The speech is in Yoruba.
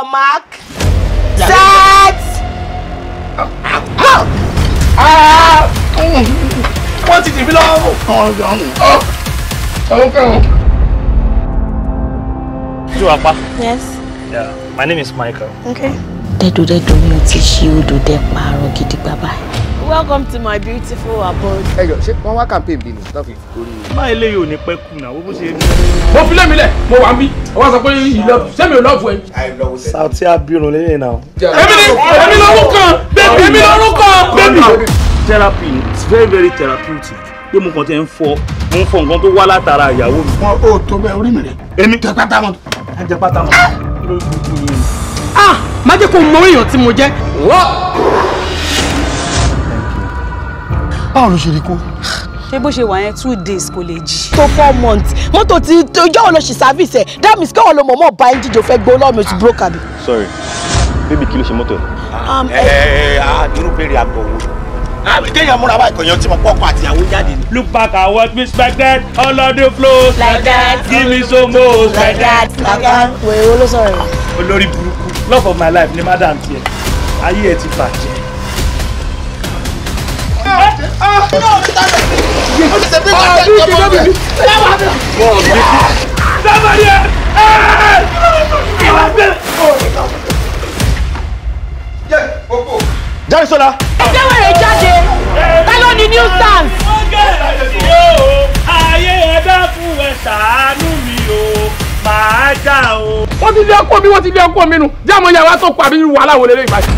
Your mark. Set. Wọ́n ti dìbí lọ́wọ́. Yes. Yeah, my name is Michael. Okay. Dẹ́dọ̀dẹ́dọ̀ mi ò ti ṣe odò dẹ́ pààrọ̀ gidi bàbá. Welcome to my beautiful abode. Ẹ jọ ṣé wọ́n wá campaign bí ni tó fi torí. Máa eléyìí ò ní pẹ́ kù náà, bó ṣe rí. Mo fi lé mi lẹ̀, mo wà ń bí. Wọ́n sọ pé ìlọ sẹ́mi ò lọ́ọ̀fù ẹ. Sauty Abirun lélẹ̀ náà. Èmi ni èmi lórúkọ èmi lórúkọ bébì. Therapy, it's very very therapeutic. Pé mo kàn ti ń fọ, mo ń fọ nǹkan tó wá látara ìyàwó mi. Wọn ò tó bẹ́ẹ̀ orí mi rẹ̀. Èmi tẹ pátá mọ́. Ẹ jẹ pátá mọ́. Kí ló dúró yín? Ah! Má jẹ́ kó mọ èèyàn tí mo jẹ́. Báwo ló ṣe rí kó? Ṣé bó ṣe wà yẹn 2 days kò lè jí. Tó 4 months mọ́tò tí ọjọ́ wo ló ṣe service ẹ̀ that means káwọn ló mọ̀ mọ́ bá ẹ́ńjìjì ò fẹ́ gbó lọ́ọ̀mì oṣù broke àbí. Sorry, baby kí ló ṣe mọ́tò ẹ̀? Irú béèrè àgọ̀ wo? Kéèyàn múra báyìí kọ̀yàn tí mo pọ̀ ọkọ àtìyàwó jáde ni. Look back at what we expected, all of the flows like that. Give me some more like that. Like that. Wèrè wo ló sọ̀rọ̀ yẹn? Olórí burúkú, love of my life ni madam tiẹ̀, ayé ẹ̀ ti bàjẹ́. Jádesọ́lá. Ẹ jẹ́ wèrè jáde, ta ló ní nuisance? Ayé ẹ dákun ẹ ṣàánú mi o, màá já o. Wọ́n ti lé ọkọ mi, wọ́n ti lé ọkọ mi nù. Jẹ́ àmọ́ ìyàwó tó kọ àbí wàhálà wọlé lẹ́yìn báyìí.